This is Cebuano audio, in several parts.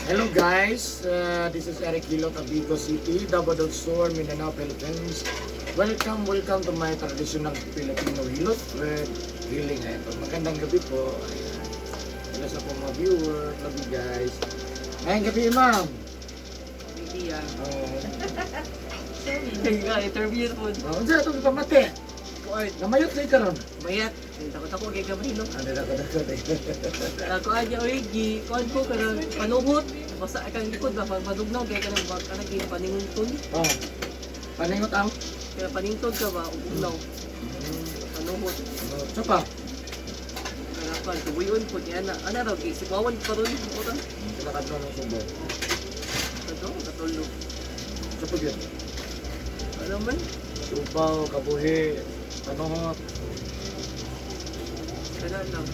Hello guys, this is Eric Hilot of Vigo City, Davao del Sur, Mindanao, Philippines. Welcome, welcome to my traditional Filipino Hilot with healing. Ayan po. Magandang gabi po. Ayan. Hello sa po mga viewer. Love you guys. Ngayong gabi, ma'am. Hindi ah. Oh, Nga, interview po. oh, unsa itong pamati? Kuan, Namayot na karon. mayat. Takot ako kay gamay no. Ano na ko na ko. Kuan niya oy gi, kuan ko kanang panuhot. Basta kang likod ba pag madugnaw kay kanang ba kanang gi panington. Oh. Paningot ang. Kaya panington ka ba ug ugnaw. Panuhot. Oh, so pa. Kanang kuan tubuyon po niya na. Ana raw gi sibawan pa ron ora. Sila kadto ng subo. Kato katulog. Sa pag yun. Ano man? Subaw, kabuhi, panuhot. Kana lang.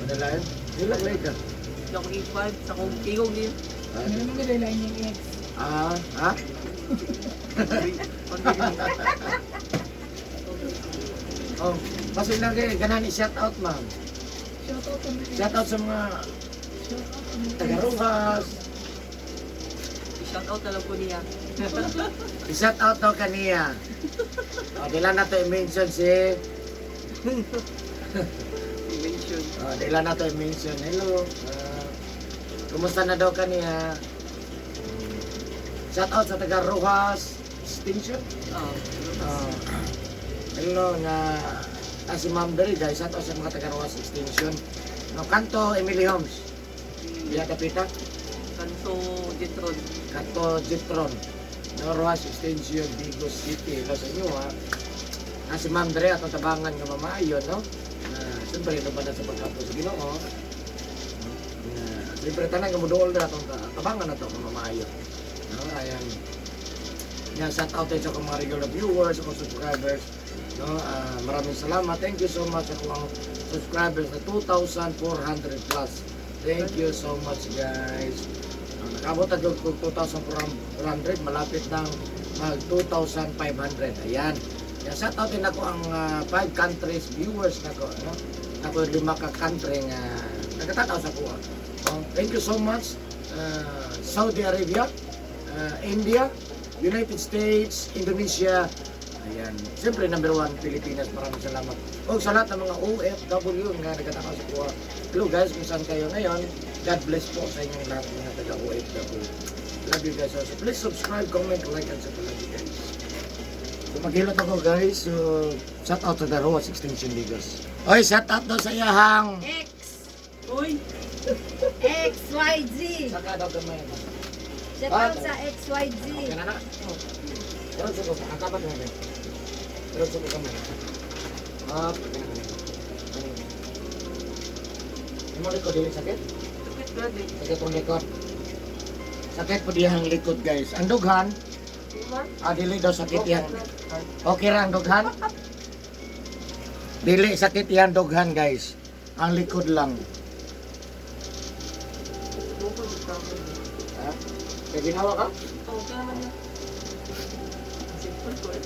Madalayan. Hilak lang ka. Di ako ipad sa akong tingog niya. Ah, Ano naman gano'n lang yung ex? Ah, ha? Oh, kasi lang kay ganan i-shout out, ma'am. Shout out on Shout out sa mga Shout out on taga Rojas. Shout out na lang po niya. I-shout out daw kaniya. Oh, dila na to i-mention si I-mention. Oh, dila na to i-mention. Hello. Ah, kumusta na daw kaniya? Shout out sa taga Rojas Extension. Ah, Oh, hello nga si Ma'am Dere guys, shout out sa mga taga Rojas Extension. No, kanto Emily Homes. Diya kapita. Kanto Jetron. Kanto Jitron. No, Rojas Extension, Digos City. Hello sa inyo ha. Ah, si Ma'am Dre atong tabangan nga mamaayo, no? Na siyempre luban na sa pagkampo sa Ginoo. Na, siyempre tanan nga moduol na atong tabangan na to nga mamaayo. No, ayan. Yan, shout out tayo sa akong mga regular viewers, sa akong subscribers. No, maraming salamat. Thank you so much sa akong subscribers na 2,400 plus. Thank you so much, guys. Nakabot na ko 2,400, malapit ng mag 2,500. Ayan. Yan, shout out din ako ang five countries viewers nako, no? Ako lima ka country nga nagatanaw sa kuha. Oh, thank you so much. Saudi Arabia, India, United States, Indonesia. Ayan. Siyempre, number one, Pilipinas. Maraming salamat. O sa lahat ng mga OFW nga nagatanaw sa kuha. Hello guys, kung saan kayo ngayon. God bless po sa inyong lahat mga taga-OFW. Love you guys also. Please subscribe, comment, like, and subscribe. Love you guys. So maghilot ako guys. So, shout out to the Roas Extension Ligos. Oy, shout out daw sa iyahang. X, Uy! X, Y, Z. Saka daw gamay. Shout out sa X, Y, Z. Okay na na. Oh. Pero suko ka, akabat na rin. Pero suko ka man. Up, okay na na. Ano likod dili sakit? Sakit gani. Sakit ang likod. Sakit po diyang likod guys. Ang dughan, dili daw sakit yan. Okay ra ang dughan? Dili sakit yan dughan guys. Ang likod lang. Ha? Kaya ginawa ka? Okay naman yan. Simple ko eh.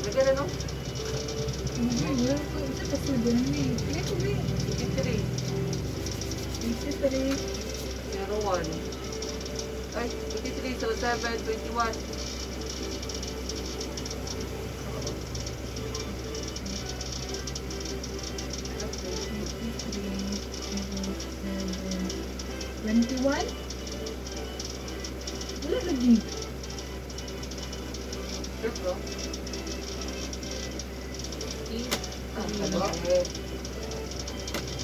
Lagyan na no? Wala ko. Isa pa sa ganun eh. Kaya ko ba? 83. 83. 01. Ay, 83, 07, 21. 21? Wala lagi. Sure bro. Ano?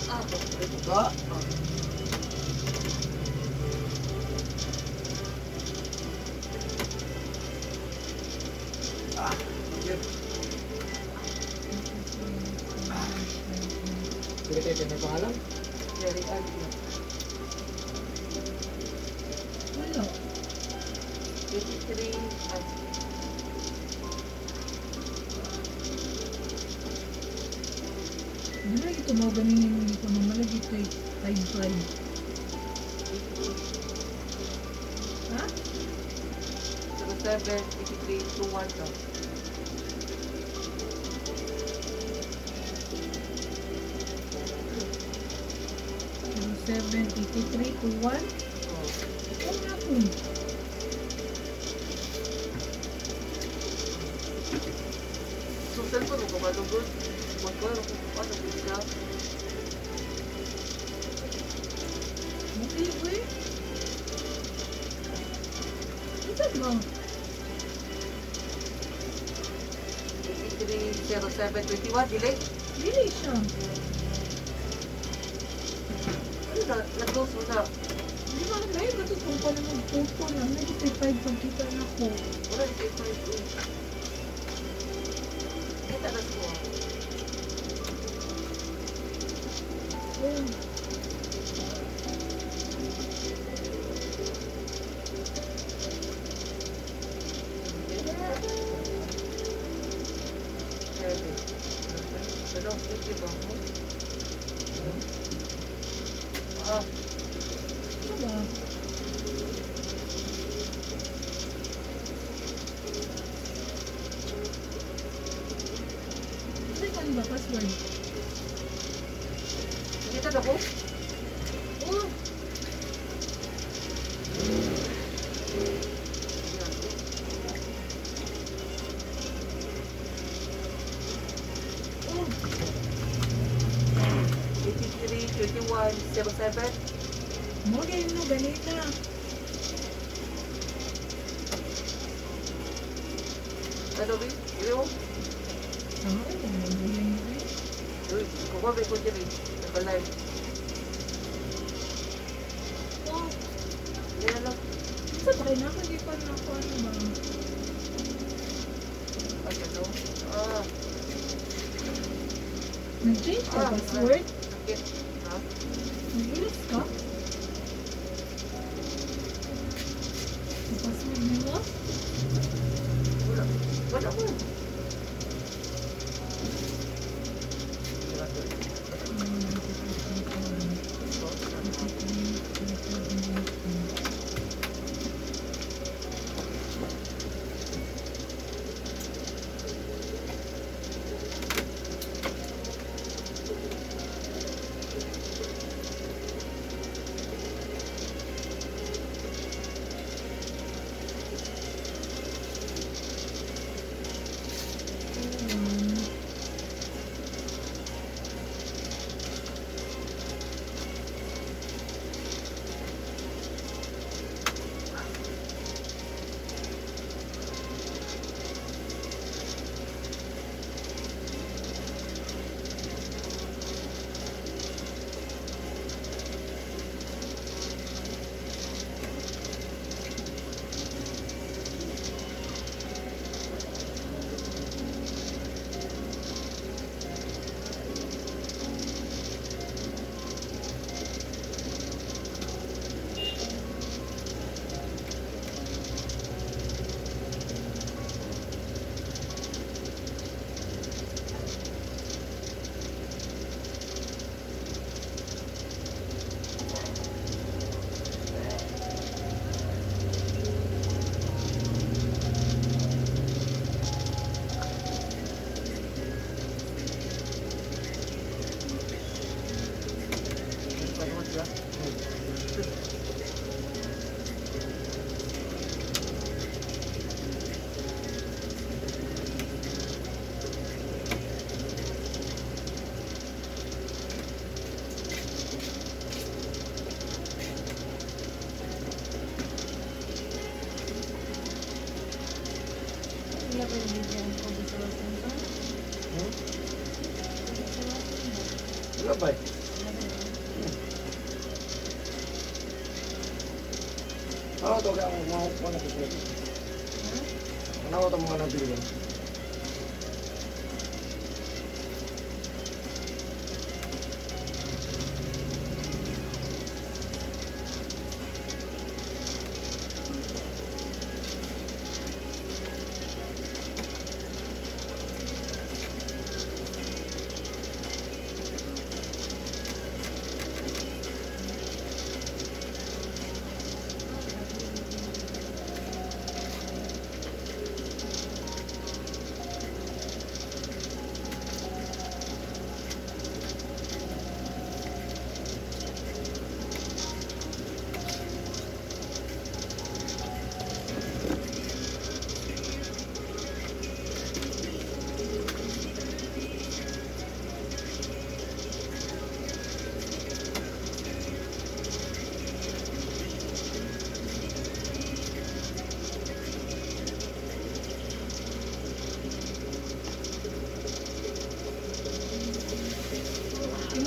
Ah, Ito? Ah, yun. Limited ang pangalan? Jerry Ann. Wala. 83. Ay, Wala ito mo ganin hindi ko mamalagi kay 5-5. Ha? 07, 83, 21 ka. 7, 83, 2, 1. Oh. Oh, na po. So, cellphone mo kabalugod. Magkuhan ako kung ano, pwede ka. Okay, uy. Isa ba? 83, 07, 21, dili. Dili siya. Ano na, nag-close mo na. Di ba, layo ba ito kung paano mag-photo na? Medyo 5 pagkita na ko. Wala, di kayo 5. Kita na ko. Oh. Seven. Pero, hindi ba mo? Ah, Ano ba? Ano ba ba password? Nakita na ko? Oh, oh. 83, 21, 07. Mo ganyan no, ganita. Ano ba? Iyo? Tama ko, mabuhay mo eh. Uy, kukuha ba ko dyan eh. Naka-live. Oh, Hindi na lang. sa ba kayo di pa na ako ano ba? Ay, ano? Ah, Nag-change ka Ah, password? sakit. Ha? Nag-ilis ka? Sa password mo? Wala. Wala ko. Panood siya. Wala ba yung video ko sa Washington? Hmm? Sa Washington. Wala ba eh? Wala ba yun? Ano ito kaya ang mga kuha na kusulat? Ha? Ano ito mga nabili?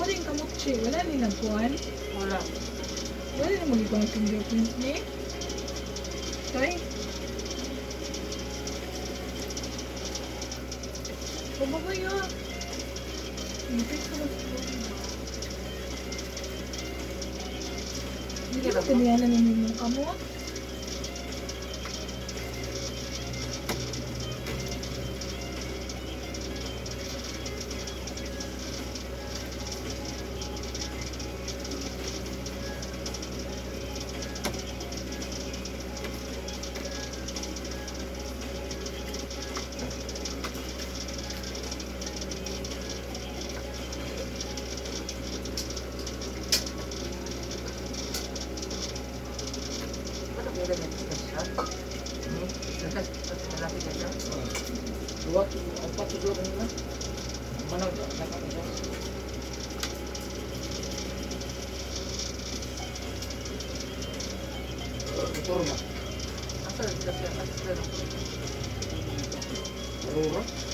Amo rin kamutsi. Wala ni nagkuhan. Wala. Wala na magikuhan fingerprint ni. Tay. Pababay ah. Ipit ka Hindi ba tiniyanan ninyo mong kamot? Ba't ang ulan na siya? Lalaki ka siya? Duwa, apat sa duwa kanina. Manang, naka siya. Motor ba? Asa sila siya? Asa sila? Aurora?